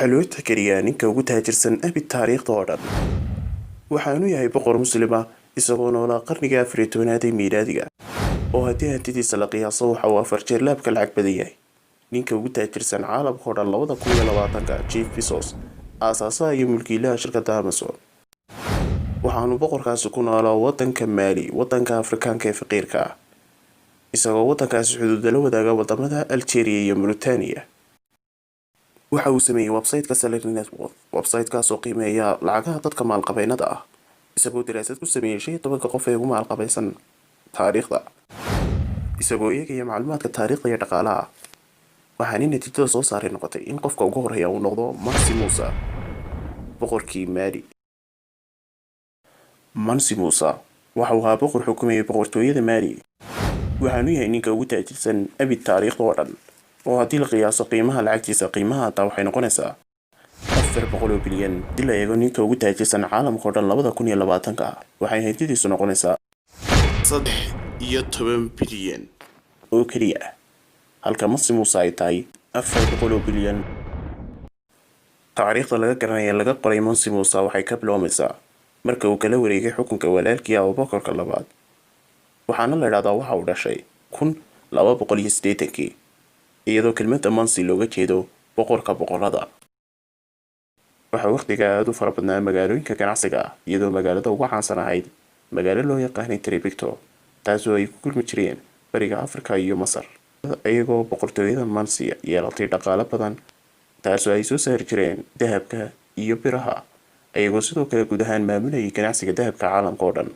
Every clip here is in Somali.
Waxaa loo tixgeliyaa ninka ugu taajirsan abid taariikhda oo dhan. Waxaanu yahay boqor Muslima, isagoo noolaa qarniga 14aad ee miilaadiga, oo haddii hantidiisa la qiyaaso waxa uu afar jeer laabka lacag badan yahay ninka ugu taajirsan caalamka oo dhan 2020-ka, Jeff Bezos, aasaasaha iyo mulkiilaha shirkadda Amazon. Waxaanu boqorkaasi ku noolaa wadanka Maali, wadanka Afrikaanka ee faqiirka ah, isagoo wadankaasi xuduuda la wadaaga wadamada Algeria iyo Mauritania. Waxa uu sameeyey website-ka Salary Network, website-kaasoo qiimeeya lacagaha dadka maalqabeennada ah, isagoo daraasad ku sameeyey 15-ka qof ee ugu maalqabaysan taariikhda, isagoo eegaya macluumaadka taariikhda iyo dhaqaalaha. Waxaana natiijada soo saaray noqotay in qofka ugu horeeya uu noqdo Mansi Musa, boqorkii Maali. Mansi Musa waxa uu ahaa boqor xukumayay boqortooyada Maali. Waxaanu yahay ninka ugu taajirsan abid taariikhda oo dhan, oo haddii la qiyaaso qiimaha lacagtiisa, qiimaha hataa waxay noqonaysaa 400 oo bilyan. Haddii la eego ninka ugu taajirsan caalamka oo dhan 2020-ka, waxay hantidiisu noqonaysaa 13 bilyan oo keliya ah, halka Mansi Muuse ay tahay 400 oo bilyan. Taariikhda laga garanaya laga qoray Mansi Muuse waxay ka bilowmaysaa marka uu kala wareegay xukunka walaalkii Abubakarka labaad. Waxaana la idhahdaa waxa uu dhashay 1280-kii, iyadoo kelmadda Mansi looga jeedo boqorka boqorada. Waxaa waqtiga aada u fara badnaa magaalooyinka ganacsiga ah, iyadoo magaalada ugu caansan ahayd magaalo loo yaqaanay Tribicto, taasoo ay ku kulmi jireen bariga Afrika iyo Masar, iyagoo boqortooyada Mansi yeelatay dhaqaale badan, taasoo ay soo saari jireen dahabka iyo biraha, iyagoo sidoo kale guud ahaan maamulayay ganacsiga dahabka caalamka oo dhan.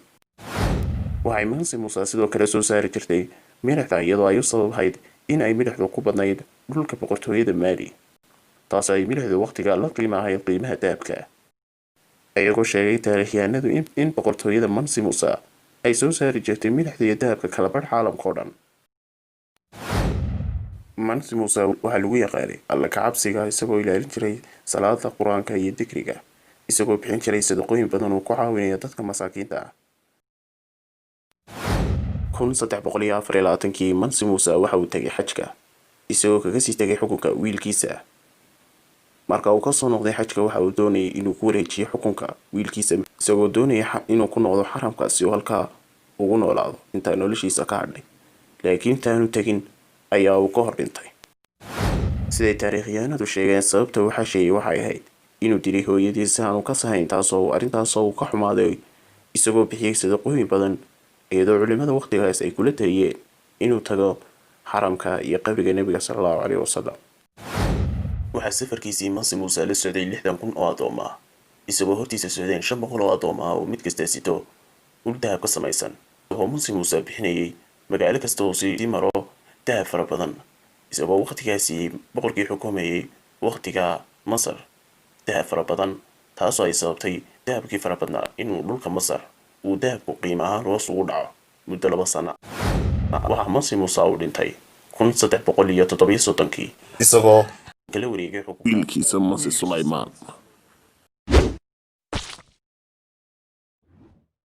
Waxay Mansi Muuse sidoo kale soo saari jirtay milixda, iyadoo ay u sababahayd in ay milixdu ku badnayd dhulka boqortooyada Maali, taas ay milixdu waqtiga la qiimo ahayd qiimaha dahabka, iyagoo sheegay taariikhyahanadu in boqortooyada Mansi Muuse ay soo saari jirtay milixda iyo dahabka kala badh caalamka oo dhan. Mansi Muuse waxaa lagu yaqaanay Alla kacabsiga, isagoo ilaalin jiray salaada, Qur-aanka iyo dikriga, isagoo bixin jiray sadaqooyin badan oo ku caawinaya dadka masaakiinta ah. 1324-kii Mansi Muuse waxa uu tegay xajka, isagoo kaga sii tegay xukunka wiilkiisa. Marka uu kasoo noqday xajka, waxa uu doonayay inuu ku wareejiyo xukunka wiilkiisa, isagoo doonaya inuu ku noqdo xaramka si uu halkaa ugu noolaado intaa noloshiisa ka hadhay, laakiin intaanu tegin ayaa uu ka hor dhintay. Siday taariikhyahanadu sheegeen, sababta uu xasheeyay waxay ahayd inuu dilay hooyadii si aanu ka sahayn, taasoo arrintaasoo uu ka xumaaday, isagoo bixiyey sadaqooyin badan, iyadoo culimada waqtigaas ay kula taliyeen inuu tago xaramka iyo qabriga Nebiga sala Allahu caleyhi wasalam. Waxaa safarkiisii Mansi Muuse la socday 60,000 oo addooma ah, isagoo hortiisa socdeen 500 oo addooma ah oo mid kasta sito ul dahab ka samaysan, oo Mansi Muuse bixinayay magaalo kasta oo sii maro dahab fara badan, isagoo waqtigaa siiyey boqorkii xukumayay waqtiga Masar dahab fara badan, taasoo ay sababtay dahabkii fara badnaa inuu dhulka Masar uu dahabku qiimo ahaan hoos ugu dhaco muddo 2 sano. Waxaa Mansi Muuse uu dhintay 1337-kii, isagoo kala wareegay wiilkiisa Mansi Sulaymaan.